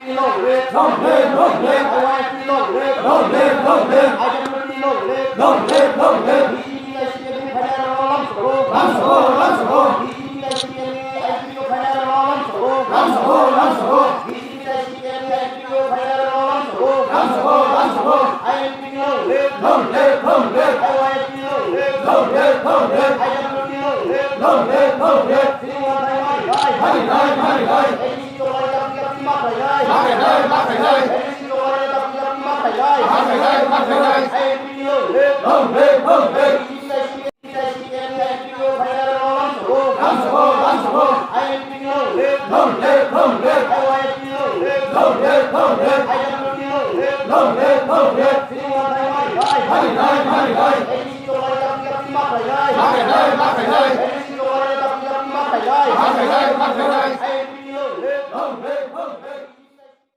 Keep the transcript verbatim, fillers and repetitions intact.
Long live, long live, long live. I Y F T long live, long live, long live. I W T long live, long live, long live. B J P by C P M ni phainairokno lamsogo, lamsogo, lamsogo. B J P by C P M ni I P P O phainairokno lamsogo, lamsogo, lamsogo. B J P by C P M ni I P P O phainairokno lamsogo, lamsogo, lamsogo. I N P P long live, long live, long live. I Y F T long live, long live, long live. I W T long live, long live, long live. Chini uansai mani hai, mani hai, mani hai. A D C chwla yapri yapri ma khlai hai, ma khlai hai, ma khlai hai. A D C chwla yapri yapri ma khlai hai, ma khlai hai, ma khlai hai. I N P P long live, long live, long live. B J P by C P M ni I P P O phainairokno lamsogo, lamsogo, lamsogo. I N P P long live, long live, long live. I Y F T long live, long live, long live. I W T long live, long live, long live. Chini uansai mani hai, mani hai, mani hai. A D C chwla yapri yapri ma khlai hai, ma khlai hai, ma khlai hai. A D C chwla yapri yapri ma khlai hai, ma khlai hai, ma khlai hai.